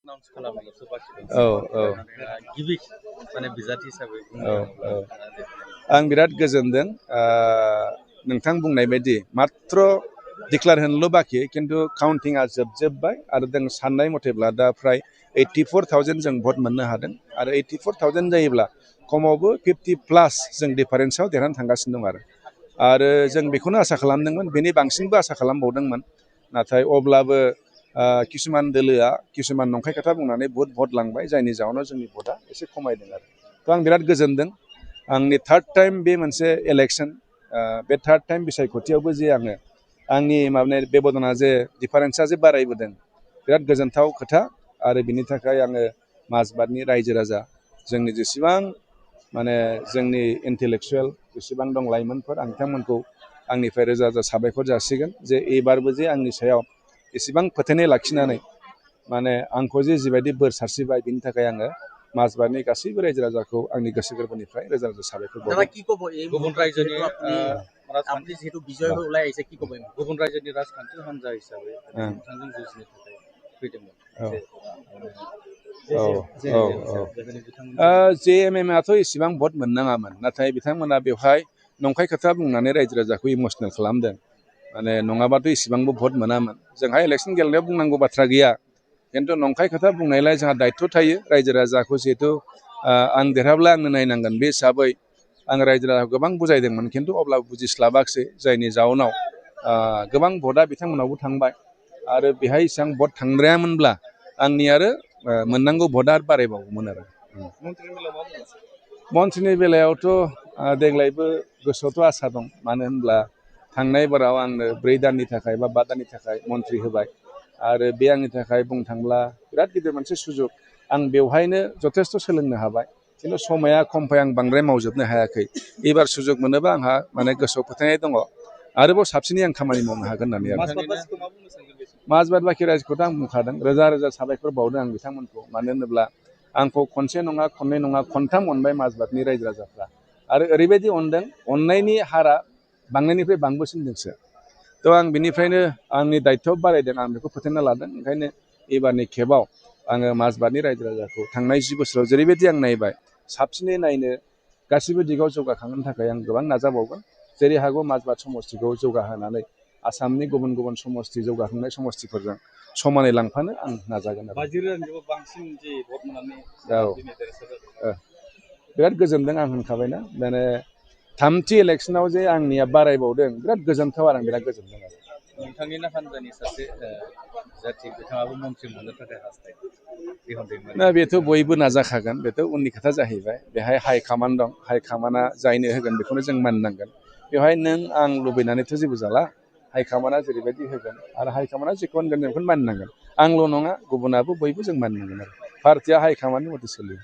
announce खालामनोसो बाखि दं। औ औ गिबि माने बिजाथि हिसाबै औ औ आं बिराद गोजोनदों नोंथां बुंनाय बायदि मात्र डिक्लार होनोल' बाखि खिन्थु काउन्टिंआ जोबजोब्बाय आरो जों साननाय मथेब्ला दा फ्राय 84,000 जों भट मोननो हादों आरो 84,000 जायोब्ला खमावबो 50+ जों डिफारेन्सआव देरहानो थांगासिनो दं आरो जों बेखौनो आसा खालामदोंमोन बेनि बांसिनबो आसा खालामबावदोंमोन नाथाय अब्लाबो किसुमान दोलोआ किसुमान नंखाय खोथा बुंनानै बहुत भट लांबाय जायनि जाहोनाव जोंनि भटआ एसे खमायदों आरो थ' आं बिराद गोजोनदों आंनि थार्ड टाइम बे मोनसे इलेक्सन बे थार्ड टाइम बिसायख'थियावबो जे आङो आंनि माने बेबदना जे डिफारेन्सा जे बारायबोदों बिराद गोजोनथाव खोथा आरो बिनि थाखाय आङो माजबातनि रायजो राजा जोंनि जेसेबां माने जोंनि इन्टेलेक्सुवेल जेसेबां दं लाइमोनफोर आं बिथांमोनखौ आंनिफ्राय रोजा रोजा साबायखर जासिगोन जे एबारबो जे आंनि सायाव एसेबां फोथायनाय लाखिनानै माने आंखौ जे जिबायदि बोर सारस्रिबाय बिनि थाखाय आङो माजबातनि गासैबो रायजो राजाखौ आंनि गोसो गोरबोनिफ्राय रोजा रोजा साबायखर बावबाय गुबुन रायजोनि राजखान्थि जिहेतु बिजय ओলাই আহিছে কি ক'ব गुबुन रायजोनि राजखान्थि हान्जा हिसाबै नोंथांजों जुजिनो थाखाय फैदोंमोन JMMआथ' इसेबां भट मोननाङामोन नाथाय बिथांमोना बेवहाय नंखाय खोथा बुंनानै रायजो राजाखौ इमसनेल खालामदों माने नङाबाथ' इसेबांबो भट मोनामोन जोंहा इलेक्सन गेलेनायाव बुंनांगौ बाथ्रा गैया खिन्थु नंखाय खोथा बुंनायलाय जोंहा दायित्व थायो रायजो राजाखौ जिहेतु आं देरहाब्ला आंनो नायनांगोन बे हिसाबै आं रायजो राजाखौ गोबां बुजायदोंमोन खिन्थु अब्लाबो बुजिस्लाबाखिसै जायनि जाउनाव गोबां भटआ बिथांमोनावबो थांबाय आरो बेहाय इसेबां भट थांद्रायामोनब्ला आंनि आरो मोननांगौ भटआ बारायबावोमोन आरो मन्थ्रिनि बेलायावथ' देग्लायबो गोसोआवथ' आसा दं मानो होनब्ला थांनाय बाराव आंनो 4 दाननि थाखाय बा 5 दाननि थाखाय मन्थ्रि होबाय आरो बे आंनि थाखाय बुंनो थांब्ला बिराद गिदिर मोनसे सुजुग आं बेवहायनो जथेस्थ' सोलोंनो हाबाय खिन्थु समाया खमखाय आं बांद्राय मावजोबनो हायाखै एबार सुजुग मोनोबा आंहा माने गोसोआव फोथायनाय दङ आरोबाव साबसिनै आं खामानि मावनो हागोन होननानै माजबाट बाखि रायजोखौथ' आं बुंखादों रोजा रोजा साबायखर बावदों आं बिथांमोनखौ मानो होनोब्ला आंखौ खनसे नङा खननै नङा खनथाम अनबाय माजबातनि रायजो राजाफ्रा आरो ओरैबायदि अनदों अननायनि हारा बांनायनिफ्राय बांबोसिनदोंसो थ' आं बिनिफ्रायनो आंनि दायित्व बारायदों आं बेखौ फोथायना लादों ओंखायनो एबारनि खेबाव आङो माजबातनि रायजो राजाखौ थांनाय 10 बोसोराव जेरैबायदि आं नायबाय साबसिनै नायनो गासिबो दिगाव जौगाखांनो थाखाय आं गोबां नाजाबावगोन जेरै हागौ माजबाट समस्तिखौ जौगाहोनानै आसामनि गुबुन गुबुन समस्ति जौगाखांनाय समस्तिफोरजों समानै लांफानो आं नाजागोन बिराद गोजोनदों आं होनखाबायना माने थामथि इलेक्सनाव जे आंनिया बारायबावदों बिराद गोजोनथाव आरो आं बिराद गोजोनदों आरो नोंथांनिनो हान्जानि सासे जाथि बिथाङाबो मन्थ्रि मोननो थाखाय हास्थायदों ना बेथ' बयबो नाजाखागोन बेथ' उननि खोथा जाहैबाय बेहाय हाइकामान्ड दं हाइकामान्डआ जायनो होगोन बेखौनो जों मानिनांगोन बेवहाय नों आं लुबैनानैथ' जेबो जाला हाइकामान्डआ जेरैबायदि होगोन आरो हाइकामान्डआ जेखौ होनगोन जों बेखौनो मानिनांगोन आंल' नङा गुबुनाबो बयबो जों मानिनांगोन आरो पार्टिया हाइकामान्डनि मथे सोलियो